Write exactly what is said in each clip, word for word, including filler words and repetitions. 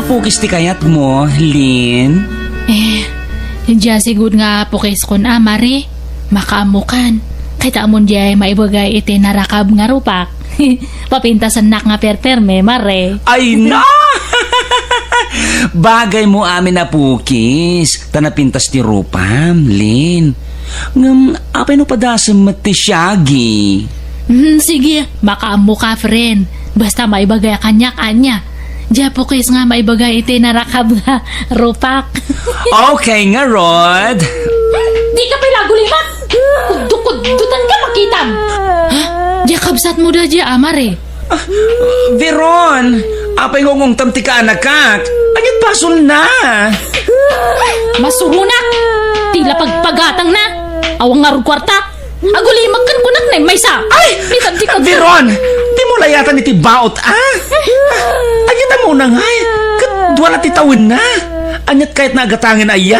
Pukis ti kayatmo, Lin? Eh, dia sigud nga pukiskon a, Mare. Makaammokan. Kitaem diay maibagay iti narakab nga rupak. Papintasannak nga perperme, Mare. Ay na! Bagay mo amin a pukis, ta napintas ti rupam, Lin. Ngem, apay no padasem met ti siagi? Hmm, sige, makaammoka, friend. Basta maibagay kaniak, ania. Dia pukis nga maibagay iti narakab nga rupak. Okay ngarud. Dika pay la agulimak! Kuddo-kuddotan ka, makitam! Ha? Dia kabsatmo da dia, Mare? Ah, Veron, apay nga ungongtam ti kaanakak? Ania't basolna? Masuronak! Ti la pagpagatangna! Awan ngarud kuarta! Agulimak ken kunak na maysa. Ay! Ni, taddi ka. Veron! Dimo layatan iti baot, a? Ania ta muna ngay? Ket dua la ti tawenna. Ania't kayatna a gatangen aya?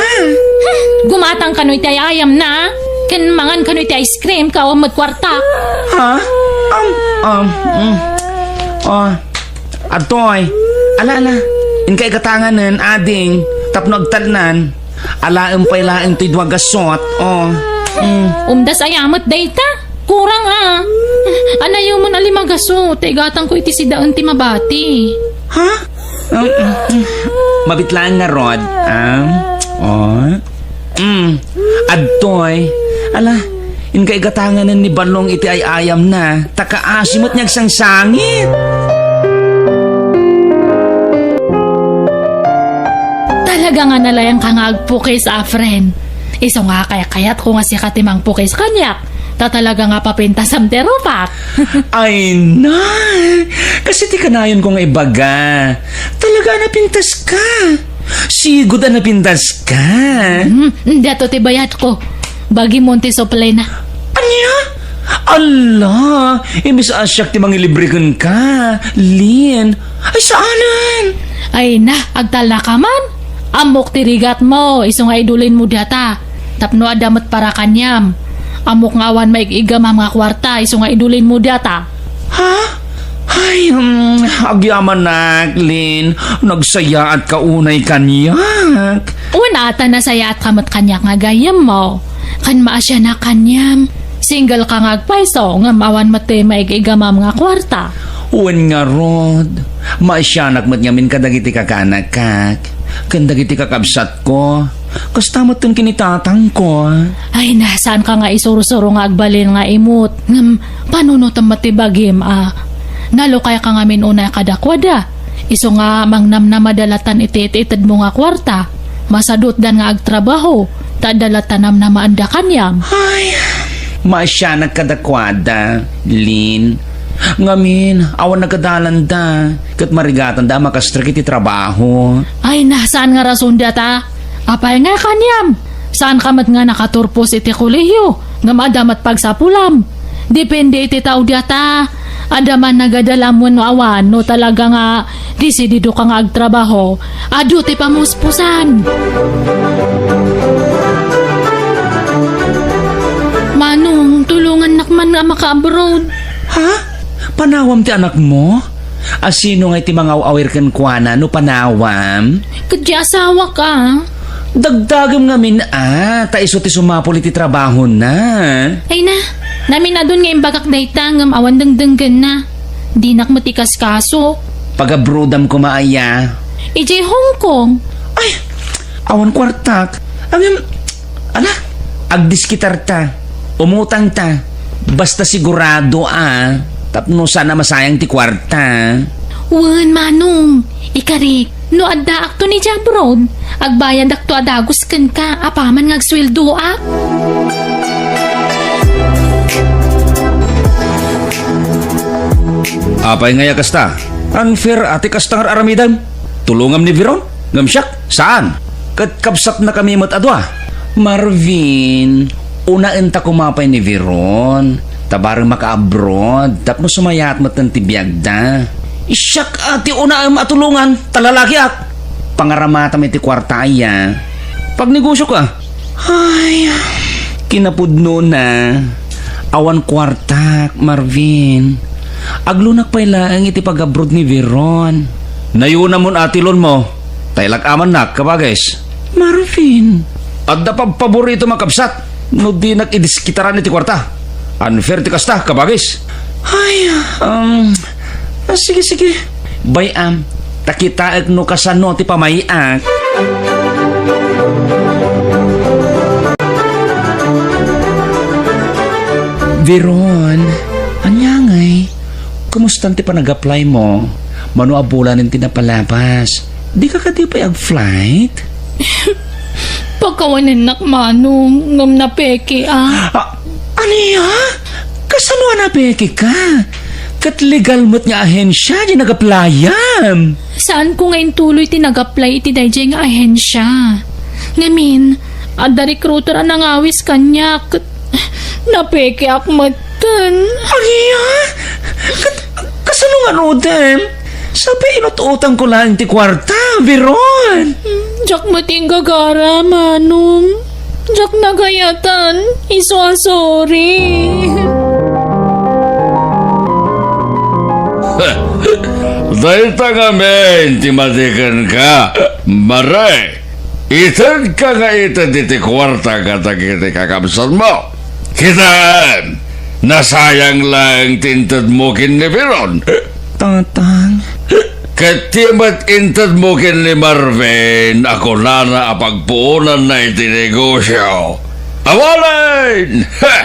Gumatang kano iti ay-ayamna, ken mangan kano iti ice cream, ket awan met kuarta. Ha? Um, um, mm. Oh. Adtoy. Ala, ala. Inka igatanganen, ading, tapno agtalnan. Alaem pay laeng ti dua gasot. Oh. Mm. Umdas aya met dayta. Kurang a. Anayomon a lima gasot, ti igatangko iti sidaen ti mabati. Ha? Um, mm, mm. Mabit laeng ngarud, a? Oh. Mm. Adtoy. Ala, inka igatanganen ni Balong iti ay-ayamna, ta kaasi met nga agsangsangit. Talaga nga nalayanka nga agpukis a, friend. Isu nga kaykayatko nga sika ti mangpukis kaniak, ta talaga nga papintasam ti rupak. Ay na! Kas iti kanayonko nga ibaga, talaga a napintaska. Sigud a napintaska. Hmm, diato ti bayadko. Bagimon ti suplena. Ania? Ala, imbes a siak ti mangilibre kenka, Lin. Ay, saanen? Ay na, agtalnaka man. Ammok ti rigatmo, isu nga idulinmo diata. Tapno adda met para kaniam. Ammok nga awan maig-igamam nga kuarta, isu nga idulinmo diata. Ha? Ay, mm, agyamanak, Lin. Nagsayaatka unay kaniak. Wen, ata nasayaatka met kaniak nga gayyemmo. Ken maasianak kaniam. Single ka nga agpayso, ngem awan met ti maig-igamam nga kuarta. Wen ngarud, maasianak met ngamin kadagiti kakaanakak, ken dagiti kakabsatko. Kasta met ken kinitatangko. Ay na, saanka nga isursuro nga agbalin nga imut, ngem panunotem met ti bagim a. Nalukayka ngamin unay kadakuada. Isu nga mangnamnama da latan iti it-itedmo nga kuarta. Masadutdan nga agtrabaho, ta adda latan namnamaanda kaniam. Ay, maasianak kadakuada, Lin. Ngamin, awan nagadalanda, ket marigatanda a makastrek iti trabaho. Ay na, saan nga rason data? Apay nga kaniam? Saanka met nga nakaturpos iti kolehiyo, ngem adda met pagsapulam. Depende iti tao diata. Adda man nagadalam wenno awan, no talaga nga desididoka nga agtrabaho, adu ti pamuspusan. Manong, tulongannak man nga maka-abroad. Ha? Panawam ti anakmo? A, sino ngay ti mangaw-awir kenkuana no panawam? Ket ti asawak a. Dagdagem ngamin a, ta isu ti sumapul iti trabahona. Ay na, naminadun nga imbagak dayta ngem awan dengdenggenna. Dinak met ikaskaso. Pagabrodam koma aya? Idiay Hong Kong. Ay, awan kuartak. Ngem, ala, agdiskitarta. Umutangta. Basta sigurado a, tapno saan a masayang ti kuarta. Wen, Manong, ikarik, no addaakto idiay abroad, agbayadakto a dagus kenka apaman nga agsueldoak. Apay ngay a kasta? Unfair a ti kasta nga ar-aramidem. Tulongam ni Veron, ngem siak, saan? Ket kabsatnakami met a dua. Marvin, unaenta koma pay ni Veron, ta bareng maka-abroad, tapno sumayaat metten ti biagda. Siak a ti unaem a tulongan, ta lalakiak. Pangaramatam iti kuarta aya. Pagnegosiok a. Ay, kinapudnona, awan kuartak, Marvin. Aglunak pay laeng iti pag-abroad ni Veron. Nayunamon a tilonmo, ta ilak-amannak, kabagis. Marvin. Adda pabpaboritom a kabsat, no dinak idiskitaran iti kuarta. Unfair ti kasta, kabagis. Ay, um, ah, sige, sige. Bay-am, ta kitaek no kasano ti pamay-ak. Veron, ania ngay? Kumustan ti panag-apply mo? Mano a bulanen ti napalabas? Dika kadi pay ag-flight? Pakawanennak, Manong, ngem napeke, ah. Ah, ania? Kasano a napeke ka? Ket legal met nga ahensya ti nag-apply-am. Saanko nga intuloy ti nag-apply iti daydiay nga ahensya. Ngamin, adda recruiter a nangawis kaniak ket napekeak metten. Ania? Ket kasano ngaruden? Sapay inut-utangko laeng ti kuarta, Veron. Diak met inggagara, Manong. Diak nagayatan. Isu a sorry. Dayta ngamin ti madi kenka, Mare. Itedka nga ited iti kuarta kadagiti kakabsatmo. Kitaem, nasayang laeng ti intedmo ken ni Veron. Tatang. Ket ti met intedmo ken ni Marvin a kunana a pagpuonanna iti negosio. Awanen! Ha!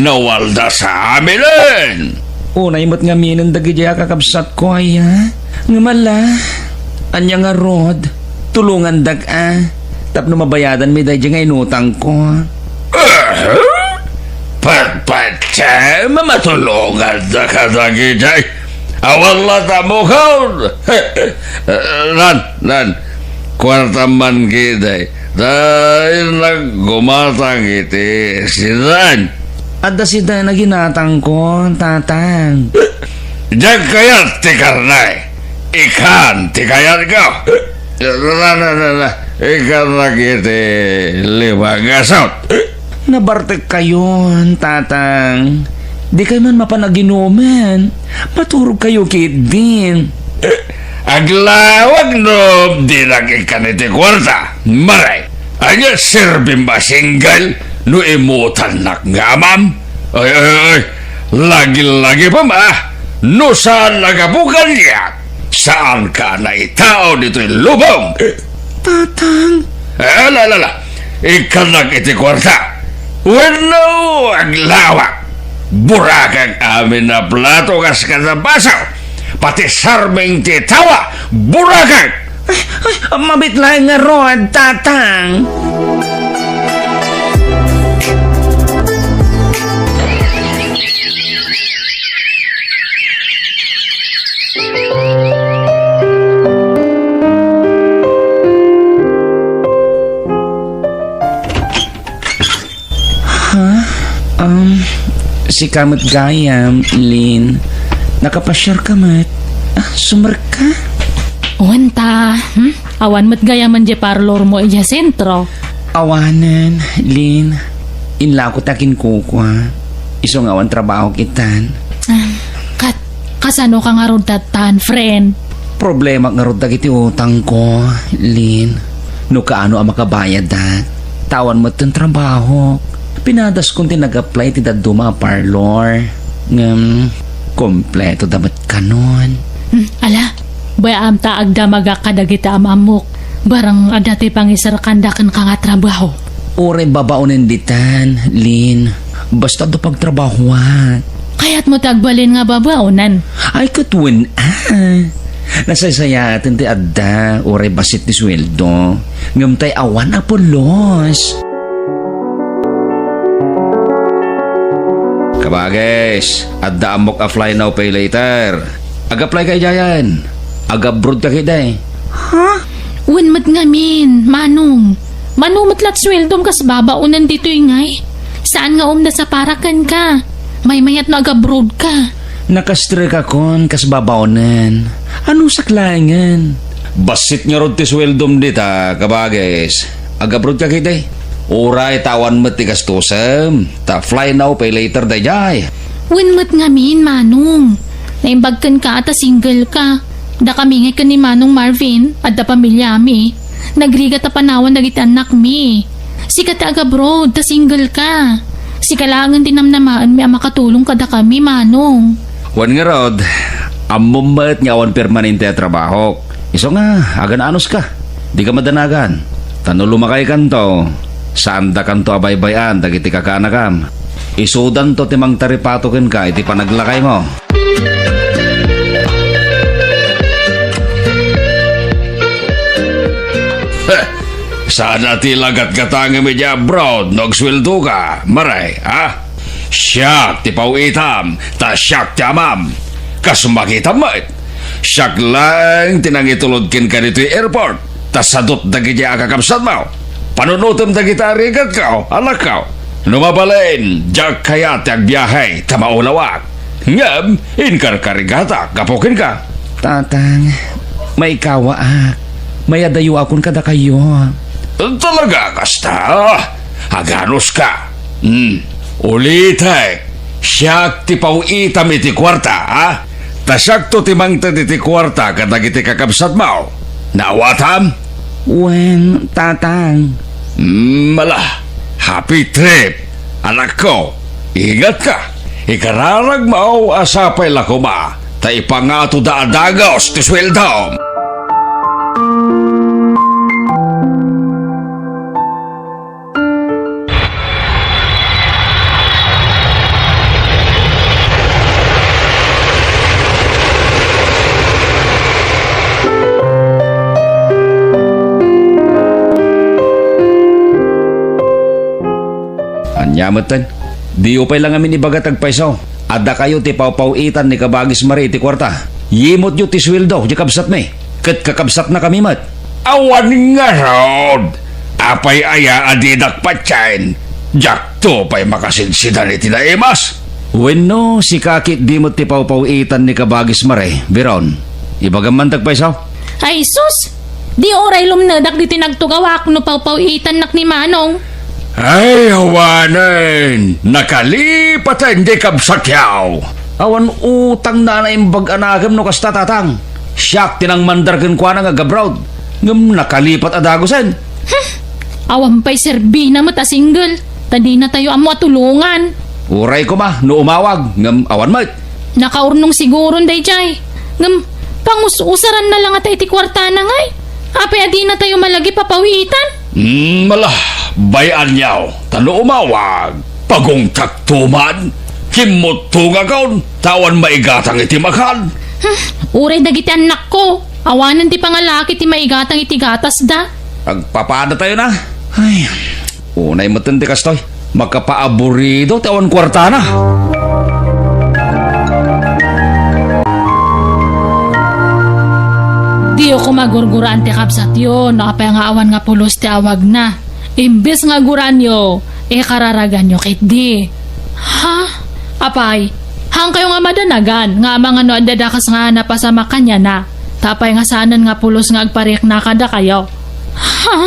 Nawaldas aminen! Unay met ngaminen dagidiay a kakabsatko, aya. Ngem ala, ania ngarud, tulongandak a, tapno mabayadanmi daydiay nga inutangko. Aha? Patpatiem a matulongandaka dagidiay? Awan latta a mukon! Lan, lan, kuartam man ketdi. Ta innak gumatang iti sedan. Adda sedan a ginatangko, Tatang. Diak kayat ti karne. Ikan ti kayatko. Na, na, na, na. Ikannak iti lima nga asut. Nabartekkayon, Tatang. Dikay man mapan aginuman. Maturogkayo ketdin. Aglawag no dinak ikkan iti kuarta, Mare. Ania serbim a single no imutannak nga amam? Ay, ay, ay, lagi-lagi pa ma, no saan a gapu kaniak, saanka a naitao ditoy lubong. Tatang. Eh, ala, ala, ala. Ikkannak iti kuarta. Wenno aglawag. Burakak amin a plato kas kada baso. Pati sarming ti tawa, burakak. Ay, ay, mabit laeng ngarud, Tatang. Ha? Um, sika met gayam, Lin. Nakapasiarka met. Ah, sumerka? Wen ta, hmm? Awan met gayamen diay parlormo idiay sentro. Awanen, Lin. Inlako ta kinkukua. Isu nga awan trabahok itan. Ah, kat, kasanoka ngarud tattan, friend? Problemak ngarud dagiti utangko, Lin. No kaano a makabayaddak, ta awan metten trabahok. Pinadaskon ti nag-apply ti dadduma a parlor. Ngem, kompletoda met kanon. Hmm, ala, bay-am ta agdamagak kadagiti am-ammok. Barang adda ti pangiserkanda kenka nga trabaho. Uray babaonen ditan, Lin. Basta adda pagtrabahoak. Kayatmo ti agbalin nga babaonen? Ay, ket wen a. Nasaysayaaten ti adda, uray bassit ti sueldo. Ngem tay awan a pulos. Kabagis, adda ammok a fly now, pay later. Ag-apply ka idiayen. Ag-abroad ka ketdi. Ha? Wen met ngamin, Manong. Mano met la ti sueldom kas babaonen ditoy ngay? Saan nga umdas a para kenka? Maymayat no ag-abroad ka. Nakastrekakon kas babaonen. Anusak laengen? Bassit ngarud ti sueldom dita, kabagis. Ag-abroad ka ketdi. Uray ta awan met ti gastosem. Ta fly now, pay later daydiay. Wen met ngamin, Manong. Naimbag kenka a ta single ka. Dakami ngay ken ni Manong Marvin, adda pamiliami. Nagrigat a panawan dagiti annakmi. Sika ti agabroad, ta single ka. Sika laengen ti namnamaenmi a makatulong kadakami, Manong. Wen ngarud, ammom met nga awan permanente a trabahok. Isu nga, agan-anos ka. Dika madanagan. Ta no lumakaykanto, saandakanto a baybay-an dagiti kakaanakam. Isudanto ti mangtaripato kenka iti panaglakaymo. Heh, saan a ti lagatgatangem idiay abroad no agsueldoka, Mare, ha? Siak ti paw-itam, ta siak ti amam. Kas makitam met, siak laeng ti nangitulod kenka ditoy airport, ta sadut dagidiay a kakabsatmo. Panunotem dagita a rigatko, anakko. No mabalin, diak kayat ti agbiahe ta maulawak. Ngem inkarkarigatak gapu kenka. Tatang, maikawaak. Mayadayoakon kadakayo. Talaga kasta? Aganos ka? Hmm. Ulitek, siak ti paw-itam iti kuarta, ha? Ta siakto ti mangted iti kuarta kadagiti kakabsatmo. Naawatam? Wen, Tatang. Mm, ala, happy trip, anakko. Ingatka, ikararagmo a sapay la koma ta ipangatoda a dagus ti sueldom. Ania metten? Diyo pay la ngamin ibaga ti agpayso. Adda kayo ti pawpaw-itan ni Kabagis Mare iti kuarta. Yimutyo ti sueldo ti kabsatmi. Ket kakabsatnakami met. Awan ngarud! Apay aya a didak patien? Diakto pay makasidsidan iti naimas? Wenno, sika ketdi met ti pawpaw-itan ni Kabagis Mare, Biron? Ibagam man ti agpayso? Ay sus! Di uray lumnedak ditoy nagtugawak no pawpaw-itannak ni Manong. Ay, awanen! Nakalipaten di kabsatyo! Awan utangna a naimbag a nakem no kasta, Tatang. Siak ti nangmandar kenkuana nga agabroad. Ngem nakalipat a dagusen. Hmm. Awan pay serbina met a single. Ta dinatayo ammo a tulongan. Uray koma no umawag, ngem awan met. Nakaurnong siguron daydiay. Ngem, pangus-usaranna la ngata iti kuartana ngay. Apay a dinatayo malagip a pawitan? Hmm, ala, bay-anyo, ta no umawag, pagungtakto man, kimmutto nga kaon, ta awan maigatang iti makan. Hmm, uray dagiti annakko, awanen ti pangalaki ti maigatang iti gatasda. Agpapadatayo na. Ay, unay metten ti kastoy. Makapaaburido ti awan kuartana. Diyo koma gurguraan ti kabsatyo no apay nga awan nga pulos ti awagna. Imbes nga guraanyo, ikararaganyo ketdi. Ha? Apay, haankayo nga madanagan nga amangan no adda dakes nga napasamak kaniana? Ta apay nga saanen nga pulos nga agparikna kadakayo? Ha?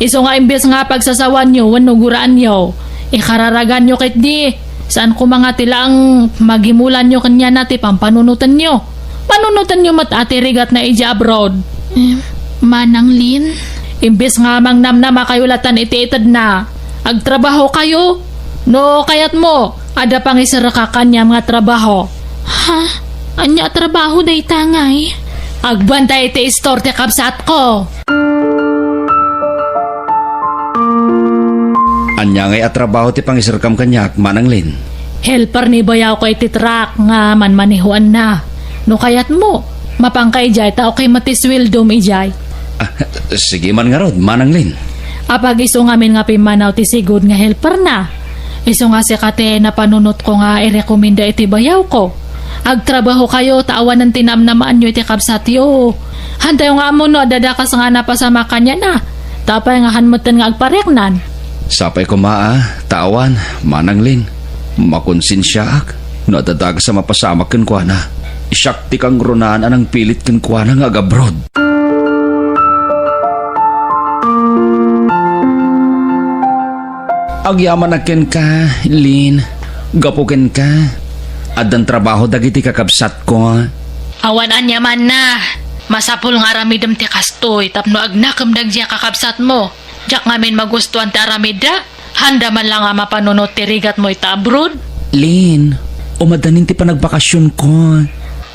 Isu nga imbes nga pagsasawanyo wenno guraanyo, ikararaganyo ketdi. Saan koma nga ti laeng magimulanyo kaniana ti pampanunotenyo. Panunotenyo met a ti rigatna idiay abroad. Em, Manang Lin? Imbes nga mangnamnamakayo latan iti itedna, agtrabahokayo. No kayatmo, adda pangiserka kaniam nga trabaho. Ha? Ania a trabaho dayta ngay? Agbantay iti istor ti kabsatko. Ania ngay a trabaho ti pangiserkam kaniak, Manang Lin? Helper ni bayawko iti truck nga manmanehoanna. No kayatmo, mapanka idiay ta okay met ti sueldom idiay. Ah, sige man ngarud, Manang Lin. Apag isu ngamin nga pimmanaw ti sigud nga helperna. Isu nga sika ti napanunotko nga irekomenda iti bayawko. Agtrabahokayo ta awanen ti namnamaanyo iti kabsatyo. Hantayo nga ammo no adda dakes nga napasamak kaniana. Ta apay nga han metten nga agpariknan? Sapay koma a, ta awan, Manang Lin. Makonsensiaak no adda dakes a mapasamak kenkuana. Siak ti kangrunaan a nangpilit kenkuana nga agabroad. Agyamanak kenka, Lin. Gapu kenka, addan trabaho dagiti kakabsatko. Awan aniamanna. Masapul nga aramidem ti kastoy tapno agnakem dagiti kakabsatmo. Diak ngamin magustuan ti aramidda. Haanda man la nga mapanunot ti rigatmo ita abroad. Lin, umaddanin ti panagbakasionko.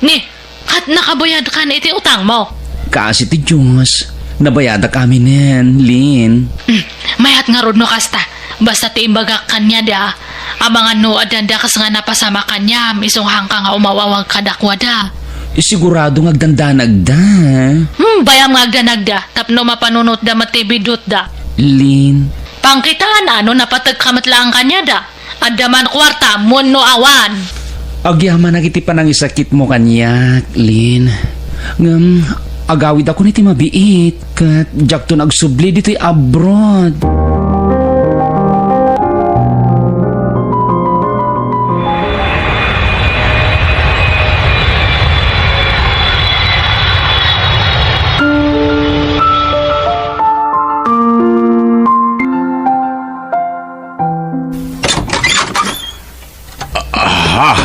Ni, ket nakabayadkan iti utangmo? Kaasi ti Dios, nabayadak aminen, Lin. Hmm, mayat ngarud no kasta. Basta ti imbagak kaniada, amangan no addanda kas nga napasamak kaniam, isu nga haanka nga umaw-awag kadakuada. Sigurado nga agdandanagda. Hmm, bayam nga agdanagda, tapno mapanunotda met ti bidutda. Lin. Pangkitaan a no napategka met laeng kaniada. Adda man kuarta, wenno awan. Agyamanak iti panangisakitmo kaniak, Lin. Ngem, agawidakon iti mabiit, ket diakton agsubli ditoy abroad. Ah,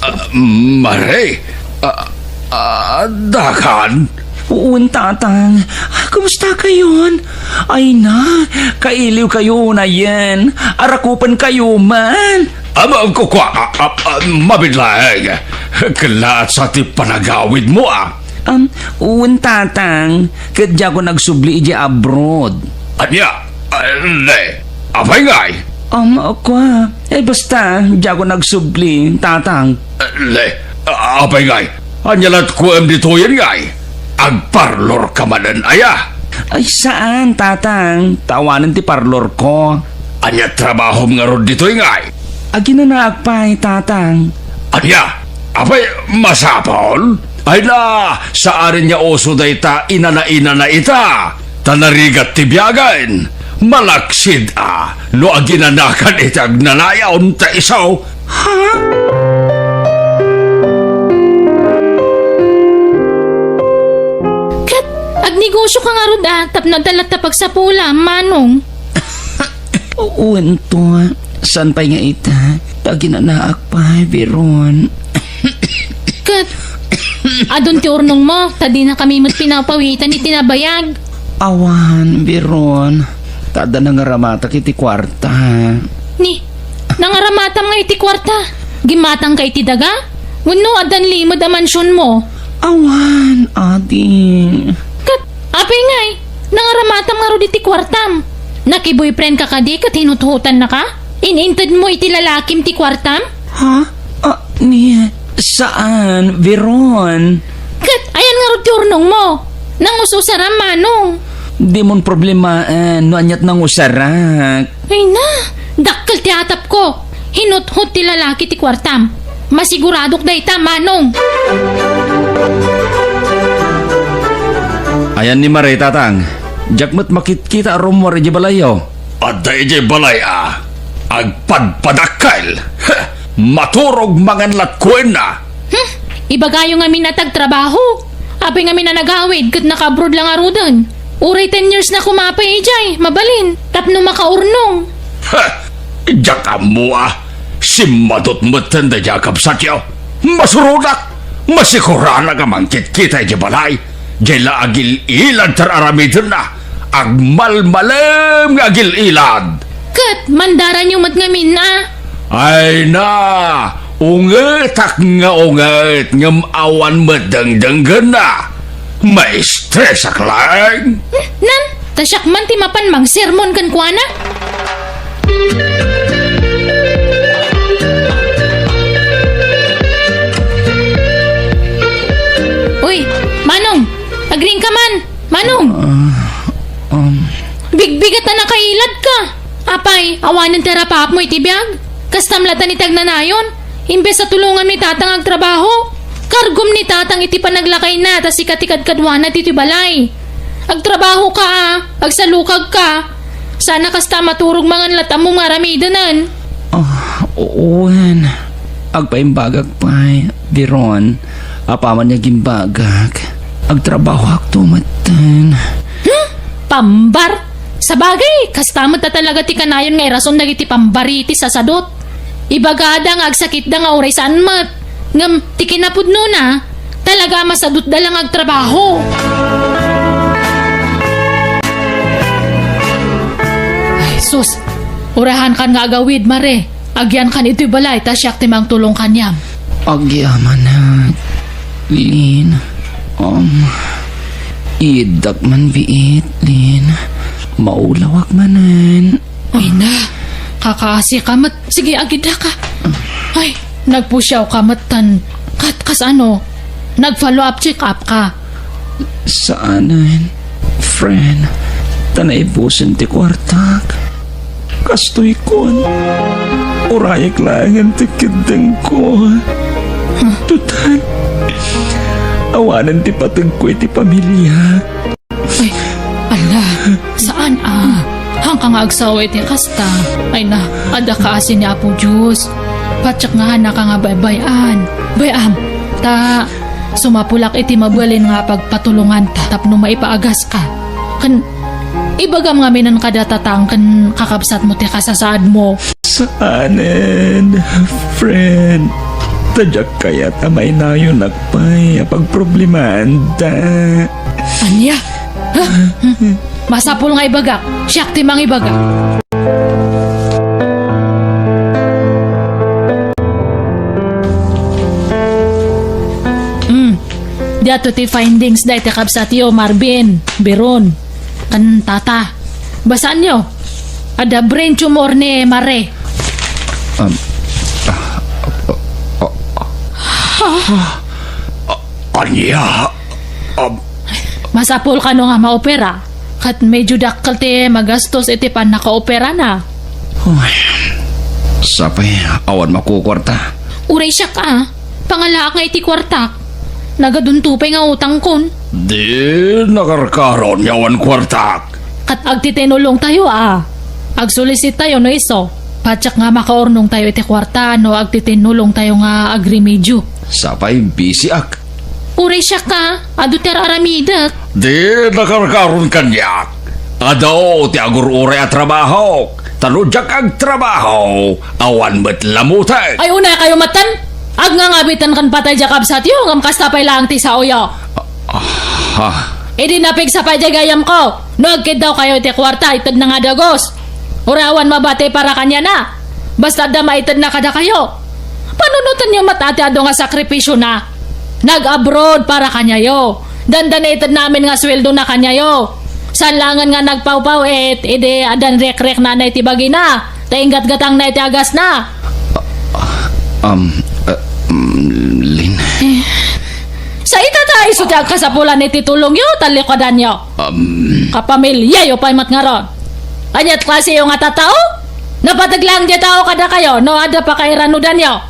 ah, Mare, ah, ah, dakan? Wen, Tatang. Kumusta kayon? Ay na, kailiw kayo unayen. Arakupan kayo man. Ama, kukua, ah, ah, ah, mabitlaeng. Kalaat sa ti panagawidmo, ah. Um, wen, Tatang. Ket diakon agsubli idiay abroad. Ania? Ah, ne, apay ngay? Um, kua, eh, basta, diakon agsubli, Tatang. Ah, ne, ah, apay ngay? Ania lat kuem ditoyen ngay? Agparlorka manen aya? Ay, saan, Tatang. Ta awanen ti parlorko. Ania trabahom ngarud ditoy ngay? Aginanaak pay, Tatang. Ania? Apay, masapul? Ay na, saanen nga uso dayta inana-inana ita, ta narigat ti biagen. Malaksid a, no aginanakan iti agnanayon ta isu. Ha? Ket, agnegosio ka ngarud a, tapno adda latta pagsapula, Manong. Wen to, saan pay nga ita? Ta aginanaak pay, Veron. Ket, adun ti urnongmo, ta dinakami met pinapawitan iti nabayag. Awan, Veron. Ta adda nangaramatak iti kuarta. Ni, nangaramatam nga iti kuarta? Gimmatangka iti daga? Wenno addan limed a mansionmo? Awan, adi. Ket, apay ngay, nangaramatam ngarud iti kuartam? Nakiboyfriendka kadi ket hinuthotannaka? In-intedmo iti lalakim ti kuartam? Ha? Ah, ni, saan, Veron? Ket ayan ngarud ti urnongmo? Nangus-usaram, Manong. Dimon problemaen no aniat nangusarak. Ay na, dakkel ti atapko. Hinuthot ti lalaki ti kuartam. Masiguradok dayta, Manong. Ayan ni Mare, Tatang. Diak met makitkita a rummuar idiay balayyo. Adda idiay balay a agpadpadakkel. Heh, maturog mangan lat kuenna. Hmm, ibagayo ngamin a ti agtrabaho. Apay ngamin a nagawid ket naka-abroad la ngaruden. Uray ten years na koma pay idiay, mabalin, tapno makaurnong. Heh, diak ammo a. Simmadot metten daydiay a kabsatyo. Masurodak. Masikuranak a mangkitkita idiay balay. Diay la agil-ilad ti ar-aramidenna. Agmalmalem nga agil-ilad. Ket mandaranyo met ngamin a. Ay na, ungetak nga unget ngem awan met dengdenggenna. Maistresak laeng. Nan, ta siak man ti mapan mangsermon kenkuana. Uy, Manong, agriingka man. Manong! Ah, um. Bigbigat a nakailadka! Apay, awanen ti arapapmo iti biag? Kastam latta ni ti agnanayon? Imbes a tulonganmo ni Tatang agtrabaho, kargom ni Tatang iti panaglakayna ta sika ti kadkaduana ditoy balay. Agtrabahoka a, agsalukagka. Sana kasta a maturog mangan latta ammom nga aramidenen. Ah, wen. Agpaimbagak pay, Veron. Apaman nga agimbagak, agtrabahoakto metten. Hmm? Pambar? Sabagay, kasta met a talaga ti kanayon nga irason dagiti pambar iti sasadot. Ibagada nga agsakitda nga uray saan met. Ngem ti kinapudnona, Talaga a masadutda lang agtrabaho. Ay, sus. Urahankan nga agawid, Mare. Agyankan itoy balay, ta siak ti mangtulong kaniam. Agyamanak, Lin. Um, iddak man biit, Lin. Maulawak manen. Ay na, kakaasi ka met. Sige, agidda ka. Ay, nagpusiaw ka met tan kat-, kasano? Nag-follow up check up ka? Saanen, friend. Ta naibusen ti kuartak. Kastoy kon, urayek laengen ti kiddengko. Total, awanen ti pategko iti pamiliak. Ay, ala, saan a? Haanka nga agsao iti kasta. Ay na, adda kaasi ni Apo Dios. Patiek nga haanka nga baybay-an. Bay-am, ta sumapulak iti mabalin nga pagpatulonganta tapno maipaagaska. Ken ibagam ngamin kadata ken kakabsatmo ti kasasaadmo. Saanen, friend. Ta diak kayat a mainayonak pay a pagproblemaanda. Ania? Ha? Masapul nga ibagak. Siak ti mangibagak. Hmm. Diato ti findings dayta kabsatyo, Marvin, Biron, ken Tata. Basaanyo. Adda brain tumor ni Mare. Um, ah, ah, ah, ah, ah, ania? Um, Masapul kano nga maopera? Ket medyo dakkel ti magastos iti pannakaoperana. Uy, sapay awan makukuarta. Uray siak a, pangalaak nga iti kuartak. Nagadunto pay nga utangkon. Di nakarkaron nga awan kuartak. Ket agtitinulongtayo a. Agsolisittayo no isu. Patiek nga makaurnongtayo iti kuarta no agtitinulongtayo nga agremedio. Sapay bisiak. Uray siak a, adu ti ar-aramidek. Di nakarkaron kaniak. Adu ti agur-uray a trabahok. Ta no diak agtrabaho, awan met lamutek. Ay, unay kayo matan. Agngangabitan ken patay diak kabsatyo, ngem kasta pay laeng ti saoyo. Ah, ah. Idi napigsa pay diay gayamko, no agkiddaw kayo iti kuarta, itedna nga dagus. Uray awan mabati para kaniana. Basta adda maitedna kadakayo. Panunotenyo met ti adu nga sakripisiona. Nag-abroad para kaniayo. Dandani itedna amin nga sueldona kaniayo. Saan laengen nga nagpawpawit, idi addan rekrek nanay ti bagina. Ta inggatgatangna iti agasna. Ah, um, uh, mm, Lin. Eh, sa itata isu ti agkasapulan iti tulongyo, talikudanyo. Um. Kapamilyayo pay met ngarud. Ania ti klasiyo nga tattao? Napateg laeng diay tao kadakayo no adda pakairanudanyo.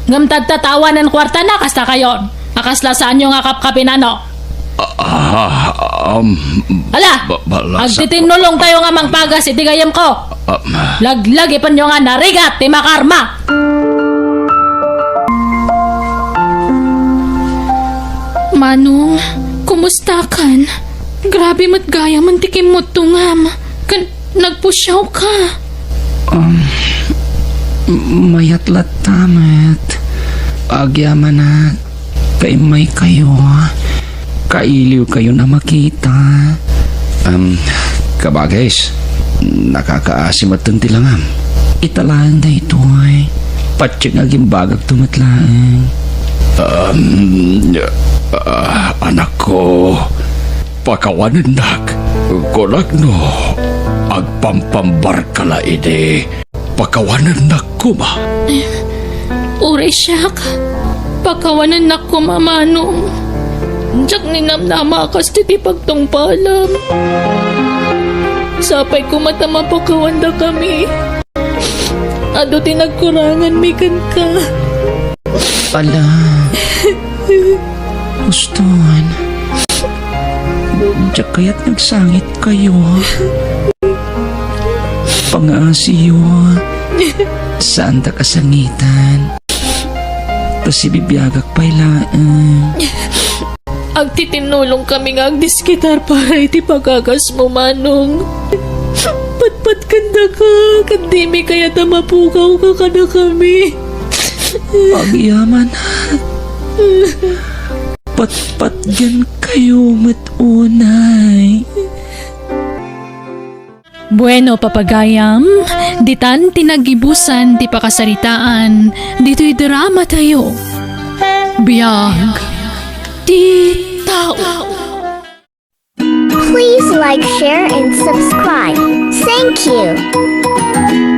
Ngem tadta ta awanen kuartana kasta kayon. A kasla saanyo nga kapkapinano. Ah, um, Ala, ba-, bala sa- agtitinulongtayo nga mangpagas iti gayamko. Ah, ma- Laglagipenyo nga narigat ti makarma. Manong, kumustakan? Grabe met gayam ti kimmutungam. Ken nagpusiawka. Um, mayat latta met. Agyamanak, ta immaykayo. Kailiwkayon a makita. Um, kabagis, nakakaasi metten ti langam. Ita laeng daytoy. Patien nga agimbagakto met laeng. Um, ah, anakko, pakawanennak, kunak no agpampambarka la idi pakawanennak koma. Uray siak, pakawanennak koma, Manong. Diak ninamnama a kas ti pagtungpalam. Sapay koma ta mapakawandakami. Adu ti nagkuranganmi kenka. Ala. Huston. Diak kayat nga agsangitkayo. Pangaasiyo. Saantak a sangitan. Ta sibibiagak pay laeng. Agtitinulongkami nga agdiskitar para iti pagagasmo, Manong. Patpatkandaka, ket dimi kayat a mapugawka kadakami. Agyamanak. Patpatgen kayo met unay. Bueno, papagayam, ditan ti naggibusan ti pakasaritaan ditoy drama tayo. Biag ti tao. Please like, share, and subscribe. Thank you.